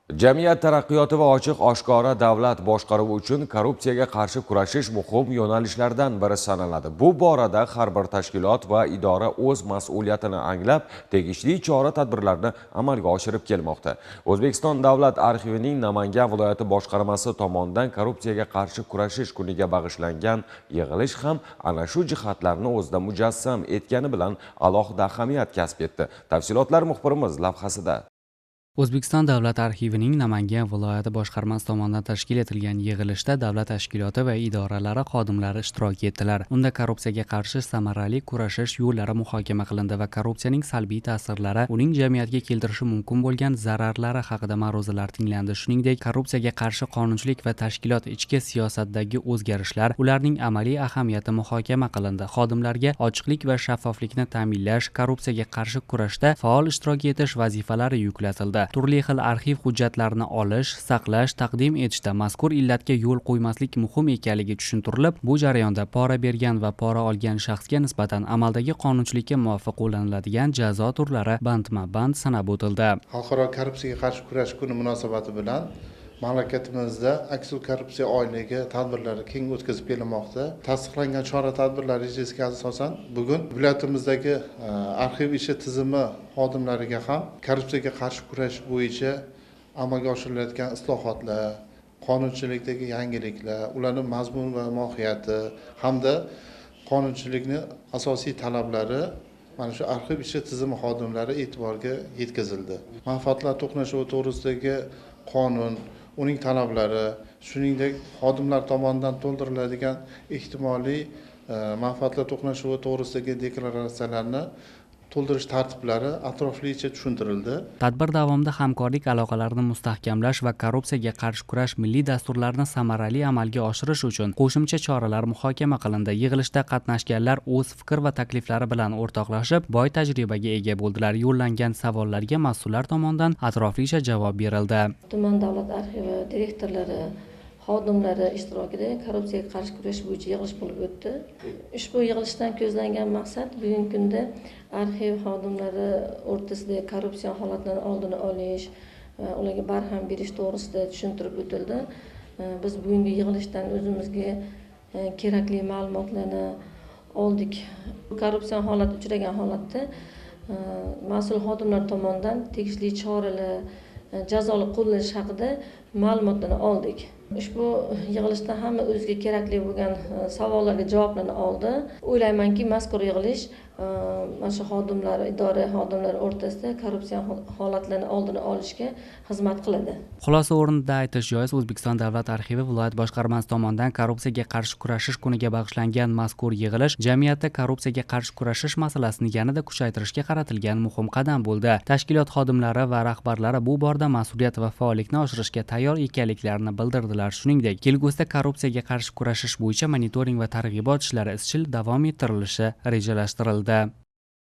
Jamiyat taraqqiyoti va ochiq oshkora davlat boshqaruvi uchun korrupsiyaga qarshi kurashish muhim yo'nalishlardan biri sanaladi. Bu borada har bir tashkilot va idora o'z mas'uliyatini anglab, tegishli chora-tadbirlarni amalga oshirib kelmoqda. O'zbekiston Davlat arxivining Namangan viloyati boshqarmasi tomonidan korrupsiyaga qarshi kurashish kuniga bag'ishlangan yig'ilish ham ana shu jihatlarni o'zida mujassam etgani bilan alohida ahamiyat kasb etdi. Tafsilotlar muxbirimiz lavhasida. O'zbekiston Davlat arxivining Namangan viloyati boshqarmasi tomonidan tashkil etilgan yig'ilishda davlat tashkiloti va idoralari xodimlari ishtirok etdilar. Unda korrupsiyaga qarshi samarali kurashish yo'llari muhokama qilindi va korrupsiyaning salbiy ta'sirlari, uning jamiyatga keltirishi mumkin bo'lgan zararlari haqida ma'ruzalar tinglandi. Shuningdek, korrupsiyaga qarshi qonunchilik va tashkilot ichki siyosatidagi o'zgarishlar, ularning amaliy ahamiyati muhokama qilindi. Xodimlarga ochiqlik va shaffoflikni ta'minlash, korrupsiyaga qarshi kurashda faol ishtirok etish vazifalari yuklatildi. Turli xil arxiv hujjatlarini olish, saqlash, taqdim etishda mazkur illatga yo'l qo'ymaslik muhim ekanligi tushuntirilib, bu jarayonda pora bergan va pora olgan shaxsga nisbatan amaldagi qonunchilikka muvofiq qo'llaniladigan jazo turlari bandma-band sanab o'tildi. Xalqaro korrupsiyaga qarshi kurash kuni munosabati bilan mamlakatimizda aksil korrupsiya oyligi tadbirlari keng o'tkazib kelinmoqda. Tasdiqlangan chora-tadbirlar rejasiga asosan bugun viloyatimizdagi arxiv ishi tizimi xodimlariga ham korrupsiyaga qarshi kurash bo'yicha amalga oshirilayotgan islohotlar, qonunchilikdagi yangiliklar, ularning mazmun va mohiyati hamda qonunchilikning asosiy talablari mana shu arxiv ishi tizimi xodimlari e'tiboriga yetkazildi. Manfaatlar to'qnashuvi to'g'risidagi qonun, uning talablari, shuningdek xodimlar tomonidan to'ldiriladigan ehtimoliy manfaatlar to'qnashuvi to'g'risidagi deklaratsiyalarni to'ldirish tartiblari atroflicha tushuntirildi. Tadbir davomida hamkorlik aloqalarini mustahkamlash va korrupsiyaga qarshi kurash milliy dasturlarini samarali amalga oshirish uchun qo'shimcha choralar muhokama qilindi. Yig'ilishda qatnashganlar o'z fikr va takliflari bilan o'rtoqlashib, boy tajribaga ega bo'ldilar. Yo'llangan savollarga mas'ullar tomonidan atroflicha javob berildi. Tuman davlat arxivi direktorlari, xodimlari ishtirokida korrupsiyaga qarshi kurash bo'yicha yig'ilish bo'lib o'tdi. Ushbu yig'ilishdan ko'zlangan maqsad bugungi kunda arxiv xodimlari o'rtasida korrupsion holatlarni oldini olish, ularga barham berish to'g'risida tushuntirib o'tildi. Biz bugungi yig'ilishdan o'zimizga kerakli ma'lumotlarni oldik. Korrupsion holat uchragan holatda mas'ul xodimlar tomonidan tegishli choralar, jazolar qo'llanish haqida ma'lumotlarni oldik. Ushbu yig'ilishda hamma o'ziga kerakli bo'lgan savollarga javoblarni oldi. O'ylaymanki, mazkur yig'ilish mana shu xodimlar, idora xodimlari o'rtasida korrupsion holatlarni oldini olishga xizmat qiladi. Xulosa o'rnida aytish joiz, O'zbekiston Davlat arxivi viloyat boshqarmasi tomonidan korrupsiyaga qarshi kurashish kuniga bag'ishlangan mazkur yig'ilish jamiyatda korrupsiyaga qarshi kurashish masalasini yanada kuchaytirishga qaratilgan muhim qadam bo'ldi. Tashkilot xodimlari va rahbarlari bu borada mas'uliyat va faollikni oshirishga tayyor ekanliklarini bildirdilar. Shuningdek, kelgusida korrupsiyaga qarshi kurashish bo'yicha monitoring va targ'ibot ishlari izchil davom ettirilishi rejalashtirildi.